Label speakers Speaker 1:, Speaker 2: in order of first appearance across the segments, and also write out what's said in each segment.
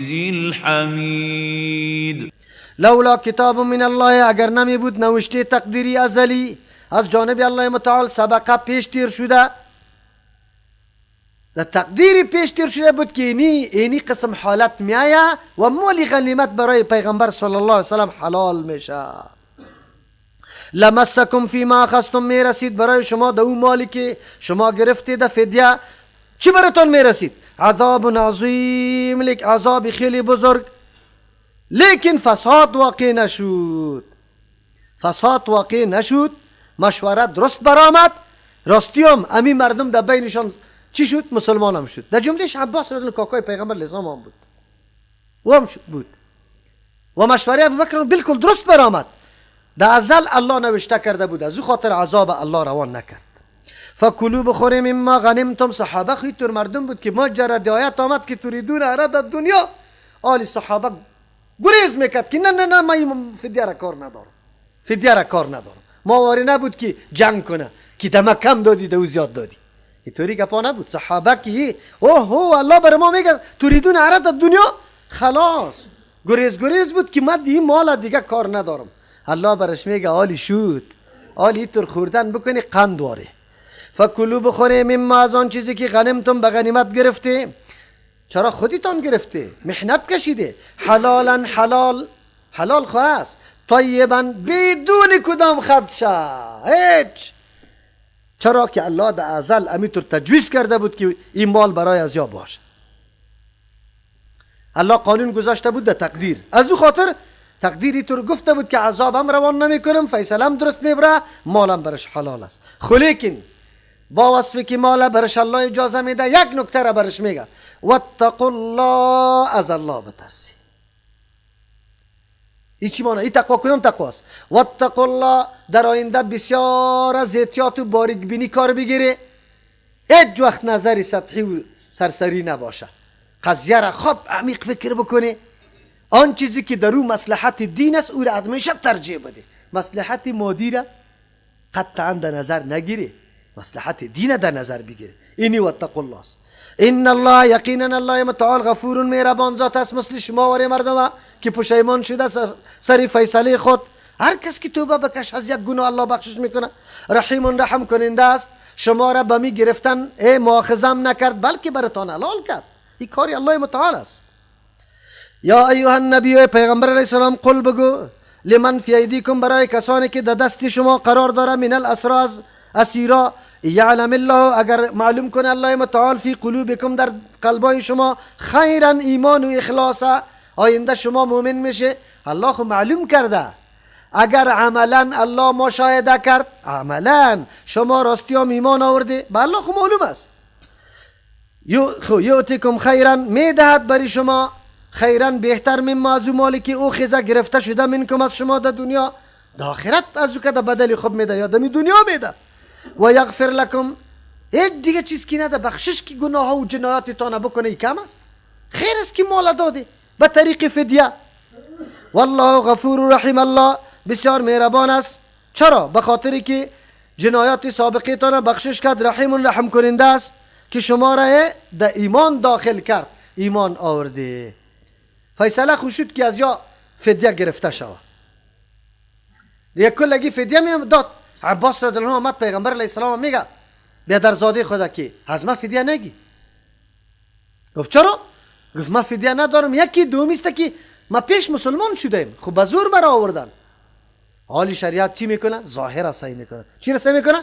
Speaker 1: الحمید.
Speaker 2: لولا کتاب من الله، اگر نمی بود نوشته تقدیری ازلی از جانب الله متعال سبقه پیش تیر شده، در تقدیر پیش تیر شده بود که اینی قسم حالت میآید و مال غنیمت برای پیغمبر صلی الله علیه وسلم حلال میشه. لمسکم فیما اخذتم، میرسید برای شما در اون مالی که شما گرفتید فدیه، چی براتون میرسید؟ عذاب عظیم، لیک عذاب خیلی بزرگ. لیکن فساد واقع نشد، فساد واقع نشد، مشوره درست برآمد. راستیم امی مردم در بینشان چی شد؟ مسلمان هم شد. در جملهش عباس رضی الله کاکای پیغمبر الاسلام هم بود، او هم بود و مشوره ابوبکر بالکل درست برآمد. در ازل الله نوشته کرده بود، از او خاطر عذاب الله روان نکرد. فکلوا بخوریم مما غنمتم. صحابه خیلی تر مردم بود که مجرد آیت آمد که تریدون عرض دنیا، آل صحابه گریز میکرد که نه نه نه، من فدیه را کار ندارم، فدیه را کار ندارم. ما واری نبود که جنگ کنه که دمه کم دادی دو زیاد دادی، اینطوری گپا نبود. صحابه که اوه هو الله بر ما میگه تریدون عرض دنیا، خلاص گریز گریز بود که من دی مال دیگه کار ندارم. الله برش میگه آلی شد، آلی تر خوردن بکنی قند واره. فکلوا بخوریم مما، از آن چیزی که غنمتم به غنیمت گرفته. چرا خودتان گرفته؟ محنت کشیده. حلالا، حلال، حلال خو است، طیبا، بدون کدام خدشه، هیچ. چرا که الله در ازل امیتر تجویز کرده بود که این مال برای از یا باشه. الله قانون گذاشته بود در تقدیر، از او خاطر تقدیری تو گفته بود که عذابم روان نمی کنم، فیصلم درست میبره، مالم برش حلال است. خلیکن با وصفی که مال برش الله اجازه میده، یک نکته را برش میگه، واتقوا الله، از الله بترسی. این چی معنی؟ این تقوا کدام تقوا است؟ واتقوا الله، در آینده بسیار از احتیاط و باریک بینی کار بگیره، هیچ وقت نظری سطحی و سرسری نباشه، قضیه را خوب عمیق فکر بکنه، آن چیزی که در او مصلحت دین است او را همیشه ترجیح بده، مصلحت مادی را قطعا در نظر نگیره، مصلحت دین در نظر بگیره. اینی واتقوا الله است. ان الله، یقینا الله متعال غفور مهربان ذات است، مثل شما وری مردم که پشیمان شده سر فیصله خود. هر کس که توبه بکش از یک گناه الله بخشش میکنه. رحیم رحم کننده است، شما را به می گرفتن مؤاخذه نکرد بلکه براتان حلال کرد. این کاری الله متعال است. یا ایها النبی، پیغمبر علیه السلام، قل بگو لمن فی ایدیکم، برای کسانی که در دست شما قرار داره، من الاسرا، از اسیرا، یعلم الله، اگر معلوم کنه الله متعال، فی قلوبکم، در قلبای شما، خیرا، ایمان و اخلاص، آینده شما مؤمن میشه. الله خو معلوم کرده، اگر عملا الله مشاهده کرد، عملا شما راستی هم ایمان آورده، به الله خو معلوم است. یؤتکم خیرا، میدهد برای شما خیرا، بهتر مما، از او مالی که او خیزه گرفته شده، منکم، از شما در دنیا، در آخرت از او که در بدل خوب میده یا دمی دنیا میده. و یغفر لکم، هیچ دیگه چیز که نده، بخشش که گناه ها و جنایات تانه بکنه، ای کم است، خیر است که مال داده به طریق فدیه. والله غفور رحیم، الله بسیار مهربان است. چرا؟ به خاطر که جنایات سابقه تانه بخشش کرد. رحیم، رحم کننده است که شما را در ایمان داخل کرد، ایمان آورده. فیصله خوشید که از یا فدیه گرفته شود. دیگه کلگی فدیه می داد. عباس رضی الله عنه آمد پیغمبر علیه السلام میگه بیادرزاده خدا که از ما فدیه نگی. گفت چرا؟ گفت ما فدیه ندارم. یکی دومی است که ما پیش مسلمان شدیم، خب به زور مرا آوردن. حالی شریعت چی میکنه؟ ظاهر صحیح میکنه. چی را صحیح میکنه؟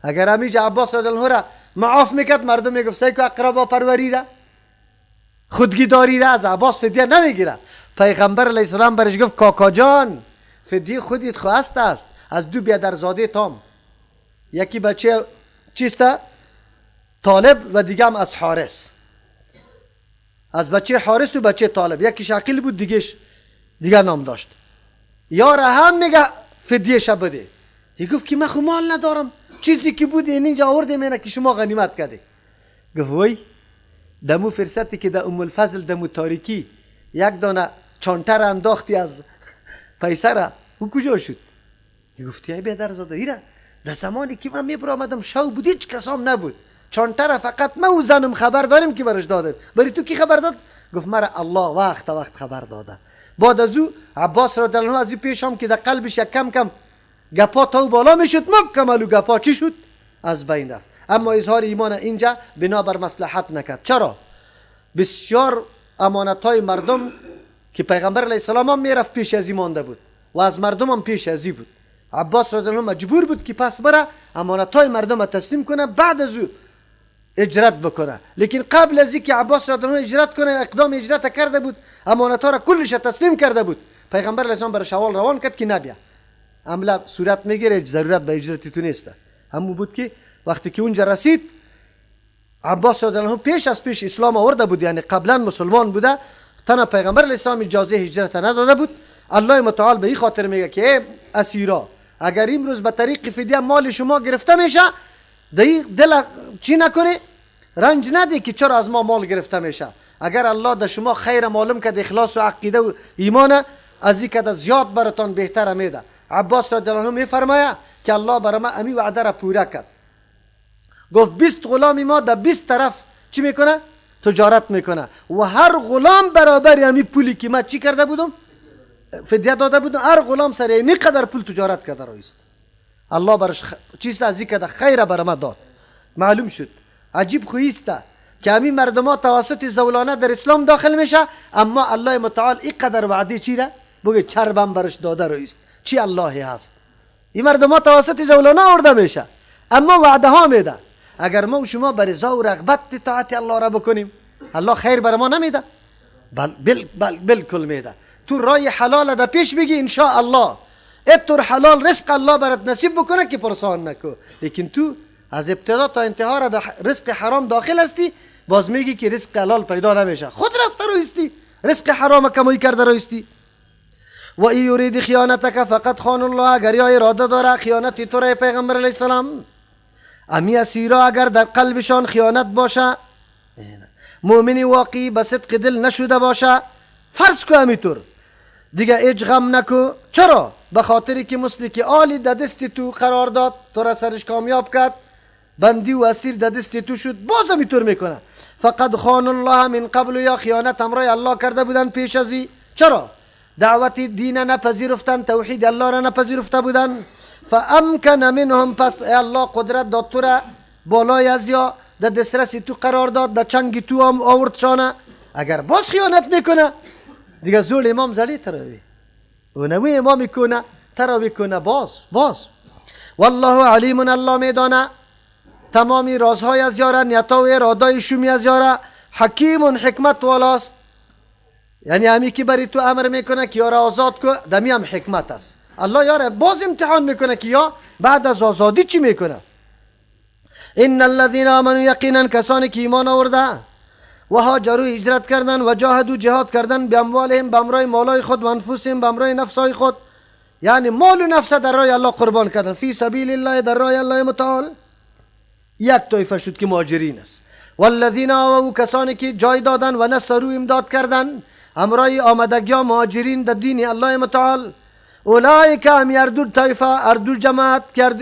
Speaker 2: اگر امیج عباس رضی الله عنه را معاف میکرد، مردم میگفت سعی کو اقربا پروری را، خودگیداری را، از عباس فدیه نمیگیره. پیغمبر علیه السلام برش گفت کاکا جان، فدیه خودت خواست است از دو بیادرزاده تام، یکی بچه چیست؟ طالب، و دیگه هم از حارس، از بچه حارس و بچه طالب، یکیش عقیل بود دیگهش دیگه نام داشت. یار هم میگه فدیه شه بده. ای گفت که من خو مال ندارم، چیزی که بود اینجا آوردم اینه که شما غنیمت کرده. گفت وای، دمو فرصتی که در ام الفضل دمو تاریکی یک دانه چانتر انداختی از پیسه را، او کجا شد؟ گفتی ای بیادرزاده، ایره در زمانی که من میبرآمدم شو بود، هیچ کسام نبود، چانتر فقط من و زنم خبر داریم که برش دادم، برای تو کی خبر داد؟ گفت مرا الله وقت وقت خبر داده. بعد از او عباس رضی الله عنه از این پیش هم که در قلبش یک کم کم گپا تا بالا میشد، مکمل و گپا چی شد؟ از بین رفت. اما اظهار ایمان اینجا بنابر مصلحت نکرد. چرا؟ بسیار امانت های مردم که پیغمبر علیه السلام هم میرفت پیش از مانده بود و از مردم هم پیش ازی بود. عباس رضی الله عنه مجبور بود که پس بره امانت های مردم تسلیم کنه، بعد از او اجرت بکنه. لیکن قبل از اینکه عباس رضی الله عنه اجرت کنه، اقدام اجرت کرده بود، امانت ها را کلش تسلیم کرده بود. پیغمبر علیه السلام برای شوال روان کرد که نبیا، عمله صورت میگیره، ضرورت به اجرت تو نیست. همون بود که وقتی که اونجا رسید، عباس رضی الله عنه پیش از پیش اسلام آورده بود، یعنی قبلا مسلمان بوده، تنها پیغمبر علیه السلام اجازه هجرت نداده بود. الله متعال به این خاطر میگه که اسیرا، اگر امروز به طریق فدیه مال شما گرفته میشه، دل چی نکنه، رنج نده که چرا از ما مال گرفته میشه. اگر الله در شما خیر معلوم کرد، اخلاص و عقیده و ایمان، از این که زیاد براتان بهتر میده. عباس رضی الله عنه میفرمایه که الله برای ما امی وعده را پوره کرد. گفت 20 غلام ما در 20 طرف چی میکنه؟ تجارت میکنه و هر غلام برابر امی پولی که ما چی کرده بودم؟ فدیه داده بودم، هر غلام سر اینی قدر پول تجارت کرده رویست. الله برش چیست از این که خیر بر ما داد. معلوم شد عجیب خویسته که همین مردم ها توسط زولانه در اسلام داخل میشه، اما الله متعال این قدر وعده چی را بگه چربم برش داده رویست. چی اللهی هست؟ این مردم ها توسط زولانه آورده میشه، اما وعده ها میده. اگر ما و شما برضا و رغبت اطاعت الله را بکنیم، الله خیر بر ما نمیده؟ بل بل بل بالکل میده. تو رای حلال در پیش بگی ان شاء الله اتور حلال رزق الله برات نصیب بکنه که پرسان نکو. لیکن تو از ابتدا تا انتها را در رزق حرام داخل هستی، باز میگی که رزق حلال پیدا نمیشه. خود رفته رویستی، رزق حرام کمایی کرده رویستی. و ای یرید خیانتک فقط خان الله، اگر یا اراده داره خیانت تو را پیغمبر علیه السلام، امی اسیرا اگر در قلبشان خیانت باشه، مؤمن واقعی به صدق دل نشده باشه، فرض کو همیطور دیگه هیچ غم نکو. چرا؟ به خاطری که مثل که آلی در دست تو قرار داد، تو را سرش کامیاب کرد، بندی و اسیر در دست تو شد، باز همیطور میکنه. فقد خان الله من قبل، یا خیانت همراه الله کرده بودن پیش ازی. چرا؟ دعوت دین نپذیرفتن، توحید الله را نپذیرفته بودن. فامکن منهم، پس الله قدرت داد تو را بالای از یا در دسترس تو قرار داد، در چنگ تو هم آورد شانه. اگر باز خیانت میکنه دیگه زول امام زلی تراوی اونوی امام کنه تراوی کنه باز باز. والله علیم، الله میدانه تمامی رازهای از یاره، نیتا و ارادای شومی از یاره. حکیم حکمت والاست، یعنی همی که بری تو امر میکنه که یاره آزاد کو، دمی هم حکمت است. الله یاره باز امتحان میکنه که یا بعد از آزادی چی میکنه. ان الذين آمنوا، یقینا کسانی که ایمان آورده و هاجروا هجرت کردن و جاهدوا جهاد کردن، به اموالهم به امرای مالای خود و انفسهم به امرای نفسای خود، یعنی مال و نفس در راه الله قربان کردن، فی سبیل الله در راه الله متعال. یک طایفه شد که مهاجرین است. والذین آووا، کسانی که جای دادن و نصروا امداد کردن همراه آمدگی مهاجرین در دین الله متعال. اولئک هم اردو طایفه، اردو جماعت که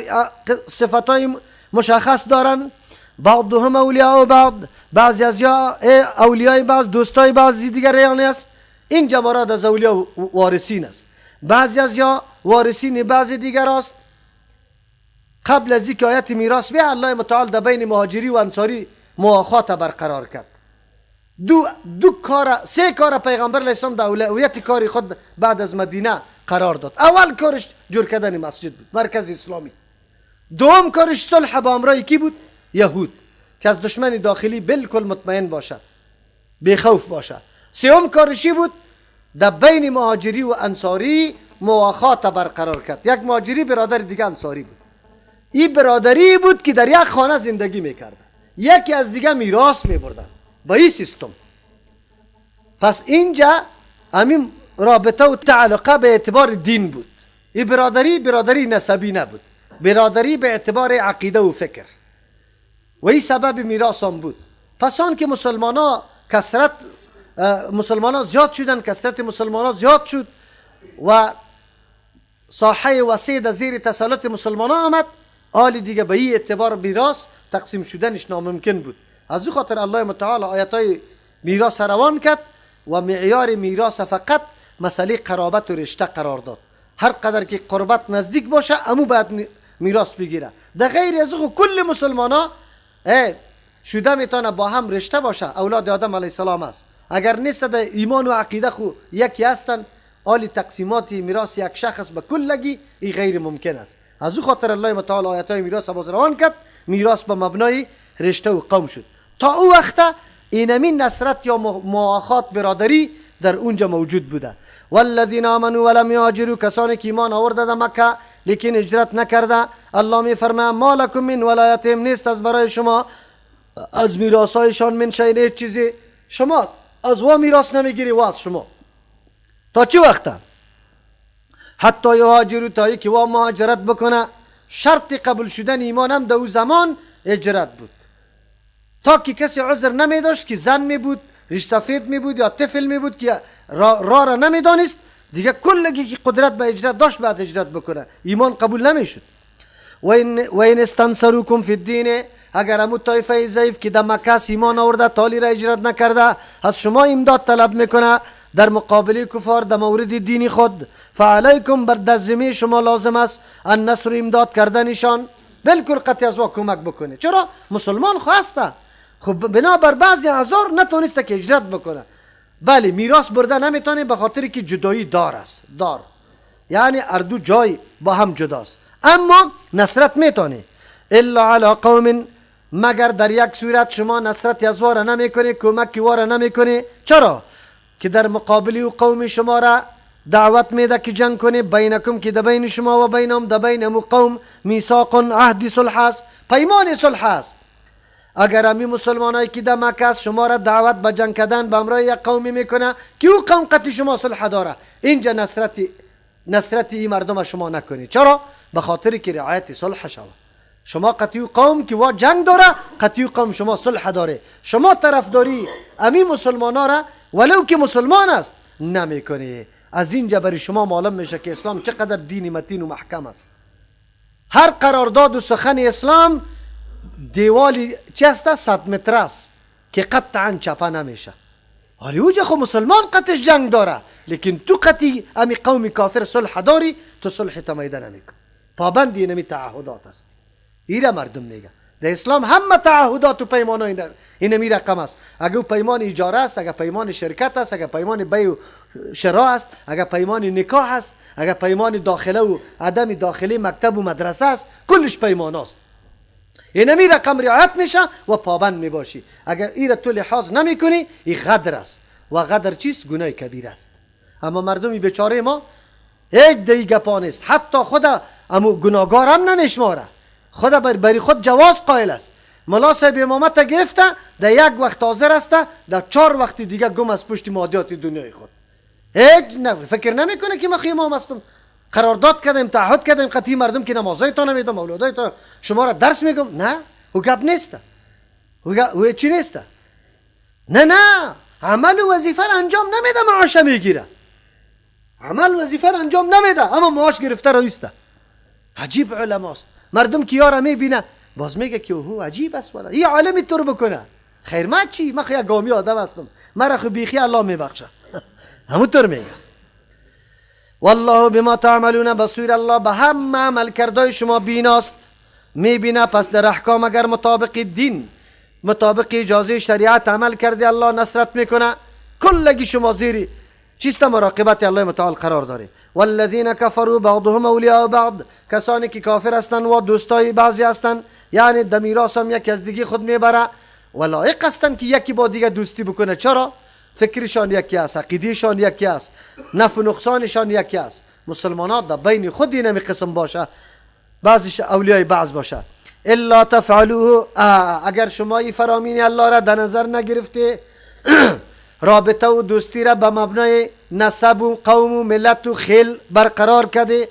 Speaker 2: صفتای مشخص دارن. بعضهم اولیاء بعض، بعضی از یا اولیای بعض، دوستای بعضی دیگر یعنی است. این جماعت از اولیا وارثین است، بعضی از یا وارثین بعضی دیگر است. قبل از اینکه آیت میراث بیاید، الله متعال در بین مهاجری و انصاری مواخات برقرار کرد. دو کار، سه کار پیغمبر علیه السلام در اولویت کاری خود بعد از مدینه قرار داد. اول کارش جور کردن مسجد بود، مرکز اسلامی. دوم کارش صلح با امرای کی بود؟ یهود، که از دشمن داخلی بالکل مطمئن باشد، بی خوف باشد. سوم کارشی بود در بین مهاجری و انصاری مواخات برقرار کرد. یک مهاجری برادر دیگه انصاری بود. این برادری بود که در یک خانه زندگی میکرد، یکی از دیگه میراث میبردن با این سیستم. پس اینجا همین رابطه و تعلقه به اعتبار دین بود. این برادری برادری نسبی نبود، برادری به اعتبار عقیده و فکر، و این سبب میراث هم بود. پس آن که مسلمان کثرت، مسلمان زیاد شدن، کثرت مسلمان زیاد شد و ساحه وسیع در زیر تسلط مسلمان آمد، آل دیگه به این اعتبار میراث تقسیم شدنش ناممکن بود. از او خاطر الله متعال آیت های میراث روان کرد و معیار میراث فقط مسئله قرابت و رشته قرار داد. هر قدر که قربت نزدیک باشه امو باید میراث بگیره. در غیر از او کل مسلمان ها شده میتونه با هم رشته باشه، اولاد آدم علیه السلام است. اگر نیست در ایمان و عقیده خو یکی هستن، آلی تقسیمات میراث یک شخص به کلگی ای غیر ممکن است. از او خاطر الله متعال آیت های میراث باز روان کرد، میراث به مبنای رشته و قوم شد. تا او وقت اینمین نصرت یا مواخات برادری در اونجا موجود بوده. والذین آمنوا ولم یهاجروا، کسانی که ایمان آورده در مکه لیکن هجرت نکرده، الله می فرماید ما لکم من ولایتهم، نیست از برای شما از میراثهایشان من شیء چیزی، شما از وا میراث نمیگیری و از شما تا چه وقته؟ حتی یهاجروا، تا که وا مهاجرت بکنه. شرط قبول شدن ایمان هم در او زمان هجرت بود، تا که کسی عذر نمی داشت که زن می بود، ریش سفید می بود یا طفل می بود که را را نمی دانست، دیگه کلگی که قدرت به هجرت داشت بعد هجرت بکنه، ایمان قبول نمیشد. و این استنصروکم فی الدین، اگر امو طایفه ضعیف که در مکه ایمان آورده تالی را هجرت نکرده از شما امداد طلب میکنه در مقابل کفار در مورد دین خود، فعلیکم، بر دزمه شما لازم است النصر، امداد کردنشان، بالکل قطعی از وا کمک بکنه. چرا؟ مسلمان خواسته، خب بنابر بعضی اعذار نتونسته که هجرت بکنه. بله میراث برده نمیتونه به خاطر که جدایی دار است، دار یعنی اردو جای با هم جداست، اما نصرت میتونه. الا علی قوم، مگر در یک صورت شما نصرت از واره نمیکنه، کمک واره نمیکنه. چرا؟ که در مقابل او قوم شما را دعوت میده که جنگ کنه، بینکم که در بین شما و بینهم، در بین امو قوم میثاق، عهد صلح است، پیمان صلح است. اگر امی مسلمانایی که در مکه است شما را دعوت به جنگ کردن به همراه یک قومی میکنه که او قوم قطعی شما صلح داره، اینجا نصرت این مردم شما نکنی. چرا؟ به خاطر که رعایت صلح شود. شما قطعی قوم که وا جنگ داره، قطعی قوم شما صلح داره، شما طرفداری امی مسلمانا را ولو که مسلمان است نمیکنی. از اینجا برای شما معلوم میشه که اسلام چقدر دین متین و محکم است. هر قرارداد و سخن اسلام دیوالی چی است؟ 100 متر است که قطعا چپه نمیشه. حالی اوجه خو مسلمان قطعش جنگ داره، لیکن تو قطعی امی قوم کافر صلح داری، تو صلح تمیده نمیکن، پابند اینمی تعهدات است. ایره مردم میگه در اسلام همه تعهدات و پیمان اینمی رقم است. اگه پیمان اجاره است، اگه پیمان شرکت است، اگه پیمان بیع و شراء است، اگه پیمان نکاح است، اگه پیمان داخله و عدم داخله مکتب و مدرسه است، کلش پیمان است. اینمی رقم رعایت میشه و پابند میباشی. اگر ایره تو لحاظ نمیکنی، این غدر است و غدر چیست؟ گناه کبیر است. اما مردمی بیچاره ما هیچ دیگه گپا نیست، حتی خود امو گناهگار هم نمیشماره، خدا بری خود جواز قائل است. ملا صاحب امامت گرفته در یک وقت حاضر است، در 4 وقت دیگه گم از پشت مادیات دنیای خود. هیچ فکر نمیکنه که ما خی امام هستم، قرارداد کردیم، تعهد کردیم قطعی مردم که نمازای تا نمیدم، اولادای تا شما را درس میگم. نه، او گپ نیست، او چی نیست. نه نه، عمل و وظیفه را انجام نمیده، معاش میگیره. عمل وظیفه را انجام نمیده اما معاش گرفته رایسته. عجیب علماست. مردم که یارا میبینه باز میگه که اوه عجیب است والا، این عالمی طور بکنه. خیر ما چی؟ من خو یک گامی آدم هستم، مرا خو بیخی الله میبخشه. همونطور میگه. والله بما تعملون بصیر، الله به همه عمل کردای شما بیناست، میبینه. پس در احکام اگر مطابق دین، مطابق اجازه شریعت عمل کرده، الله نصرت میکنه. کلگی شما زیری چیست؟ مراقبت الله متعال قرار داره. والذین کفروا بعضهم اولیاء بعض، کسانی که کافر هستند و دوستای بعضی هستند، یعنی در میراث هم یکی از دیگه خود میبره و لایق هستند که یکی با دیگه دوستی بکنه. چرا؟ فکرشان یکی است، عقیدهشان یکی است، نفع و نقصانشان یکی است. مسلمانان در بین خود اینمی قسم باشه، بعضیش اولیای بعض باشه. الا تفعلوه، اگر شما این فرامین الله را در نظر نگرفته، رابطه و دوستی را به مبنای نسب و قوم و ملت و خیل برقرار کرده،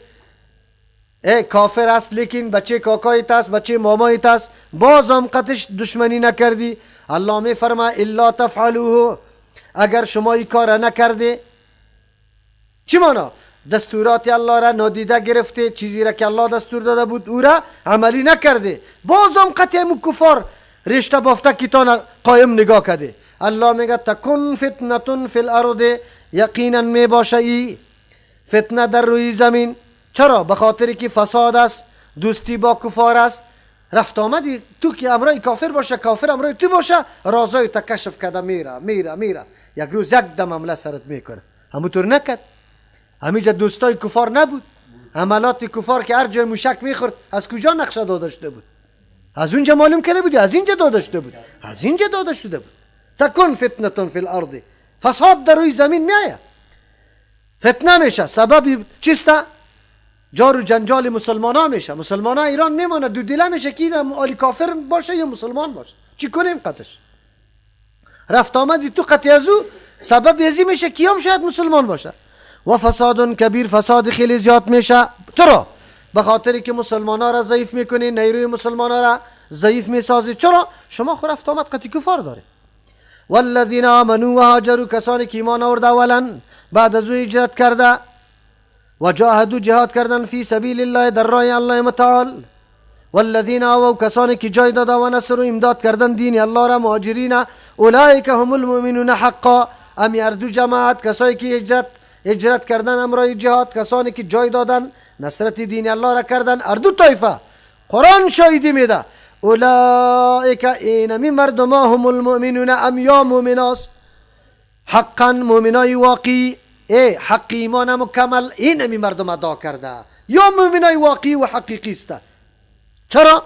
Speaker 2: کافر است لیکن بچه کاکایت است، بچه مامایت است، باز هم قطش دشمنی نکردی، الله می فرما الا تفعلوه، اگر شما این کار نکرده، چی مانا؟ دستورات الله را نادیده گرفته، چیزی را که الله دستور داده بود او را عملی نکرده، باز هم قطع کفار رشته بافته که تان قایم نگاه کرده. الله میگه تکن فتنه فی الارض، یقینا می باشه ای فتنه در روی زمین. چرا؟ به خاطر که فساد است، دوستی با کفار است، رفت آمدی تو که امرای کافر باشه، کافر امرای تو باشه، رازای تا کشف کرده میره میره میره، یک روز یک دم حمله سرت میکنه. همونطور نکرد. همیجا دوستای کفار نبود، حملات کفار که هر جای موشک میخورد از کجا نقشه داده شده بود؟ از اونجا معلوم کرده بودی، از اینجا داده شده بود، از اینجا داده شده بود. تکن فتنه فی الارض، فساد در روی زمین میآید، فتنه میشه. سبب چیست؟ جار و جنجال مسلمان ها میشه. مسلمان ها ایران میمانه، دو دله میشه که آلی کافر باشه یا مسلمان باشه، چی کنیم قطش؟ رفت آمدی تو قطع از او سبب ازی میشه کیام شاید مسلمان باشه. و فساد کبیر، فساد خیلی زیاد میشه. چرا؟ به خاطر که مسلمان ها را ضعیف میکنی، نیروی مسلمان ها را ضعیف میسازی. چرا؟ شما خو رفت آمد قطع کفار داری. والذین آمنوا و هاجروا، کسانی که ایمان آورده اولا، بعد از او هجرت کرده، و جاهدوا جهاد کردن، فی سبیل الله در راه الله متعال، والذین آووا کسانی که جای داده و نصر و امداد کردن دین الله را، مهاجرین، اولئک هم المؤمنون حقا. امی هر دو جماعت، کسانی که هجرت کردن امرای جهاد، کسانی که جای دادن نصرت دین الله را کردن، هر دو طایفه قرآن شاهدی میده. اولئک اینمی مردم هم المؤمنون، ام یا مؤمناست حقا، مؤمنای واقعی، ای حق ایمان مکمل اینمی مردم ادا کرده، یا مؤمنای واقعی و حقیقی است. چرا؟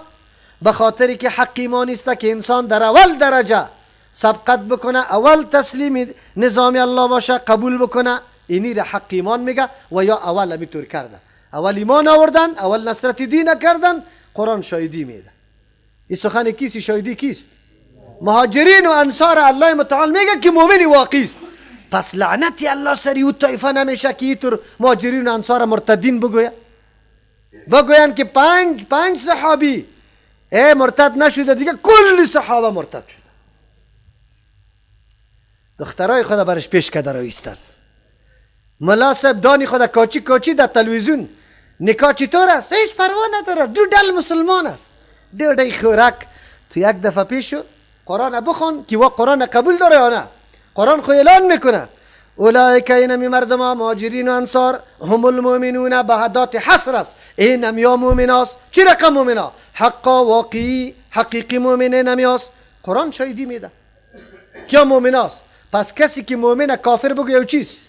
Speaker 2: به خاطر که حق ایمان است که انسان در اول درجه سبقت بکنه، اول تسلیم نظام الله باشه، قبول بکنه، اینی را حق ایمان میگه. و یا اول همیطور کرده، اول ایمان آوردن، اول نصرت دین کردن، قرآن شاهدی میده. این سخن کیست؟ شاهدی کیست؟ مهاجرین و انصار الله متعال میگه که مؤمن واقعی است. پس لعنتی الله سری او طایفه نمیشه که اینطور مهاجرین و انصار مرتدین بگوید، بگوین که پنج صحابی ای مرتد نشده، دیگه کل صحابه مرتد شده. دخترای خدا برش پیش کرده رویستن. ملا صاحب دانی خدا کاچی کاچی در تلویزیون نکاح چطور است؟ هیچ پروا نداره، دو دل مسلمان است، دو دی خوراک تو یک دفعه پیشو قرآن بخون که وا قرآن قبول داره یا نه. قرآن خو اعلان میکنه اولئک اینمی مردم مهاجرین و انصار هم المؤمنون، به هدات حصر است، اینم یا مؤمن است. چی رقم مؤمنا؟ حقا واقعی حقیقی مؤمن اینمی است. قرآن شاهدی میده کیا مؤمن است. پس کسی که مؤمن کافر بگه او چیست؟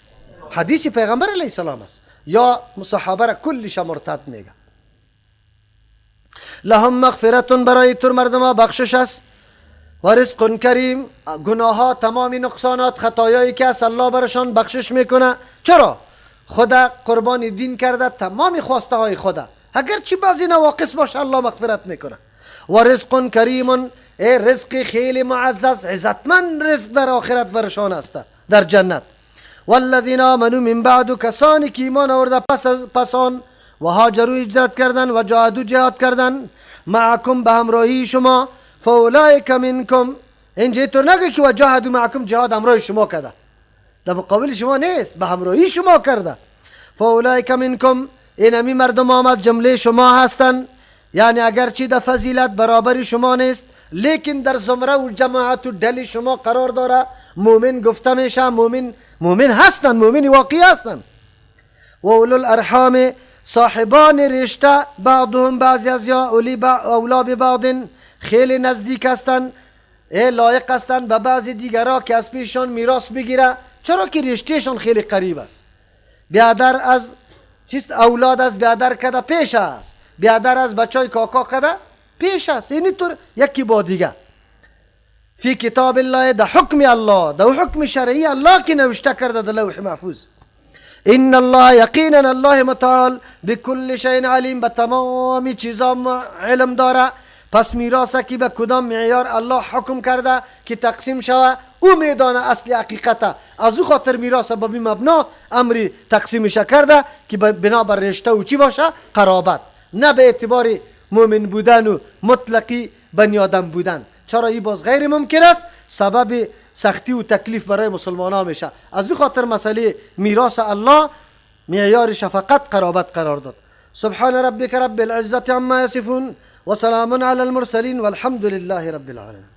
Speaker 2: حدیث پیغمبر علیه السلام است، یا صحابه را کلش مرتد میگه. لهم مغفرت، برای تر مردم بخشش است، و رزق کریم، گناه ها تمام نقصانات خطایایی که از الله برشان بخشش میکنه. چرا؟ خدا قربان دین کرده تمام خواسته های خدا، اگر چی بعضی نواقص باشه الله مغفرت میکنه. و رزق کریم، ای رزق خیلی معزز عزتمند رزق در آخرت برشان است در جنت. والذین آمنوا من بعد، کسانی که ایمان آورده پس آن، و هاجروا هجرت کردن، و جاهدوا جهاد کردن، معکم به همراهی شما، فاولئک منکم. اینجا اینطور نگه که و جاهدوا معکم، جهاد همراه شما کرده، در مقابل شما نیست، به همراهی شما کرده. فاولئک منکم، اینمی مردم هم از جمله شما هستند، یعنی اگرچه در فضیلت برابر شما نیست، لیکن در زمره و جماعت و دل شما قرار داره، مؤمن گفته میشه، مؤمن هستند، مؤمن واقعی هستند. و اولو الارحام، صاحبان رشته، بعضهم بعضی از یا اولا ببعض، خیلی نزدیک هستند، لایق هستند به بعضی دیگرها که از پیششان میراث بگیره. چرا که رشتهشان خیلی قریب است. بیادر از چیست؟ اولاد از بیادر کده پیش است، بیادر از بچای کاکا کده پیش است، اینی طور یکی با دیگه. فی کتاب الله، ده حکم الله، ده حکم شرعی الله که نوشته کرده در لوح محفوظ. ان الله، یقینا الله متعال بكل شیء علیم، به تمام چیزا علم داره. پس میراث که به کدام معیار الله حکم کرده که تقسیم شوه، او میدانه اصل حقیقته. از او خاطر میراث به بی مبنا امری تقسیمش کرده که بنا بر رشته و چی باشه؟ قرابت، نه به اعتبار مؤمن بودن و مطلقی بنی آدم بودن. چرا این باز غیر ممکن است، سبب سختی و تکلیف برای مسلمان ها میشه. از او خاطر مسئله میراث الله معیار شفقت قرابت قرار داد. سبحان ربک رب العزة عما یصفون وسلام على المرسلين والحمد لله رب العالمين.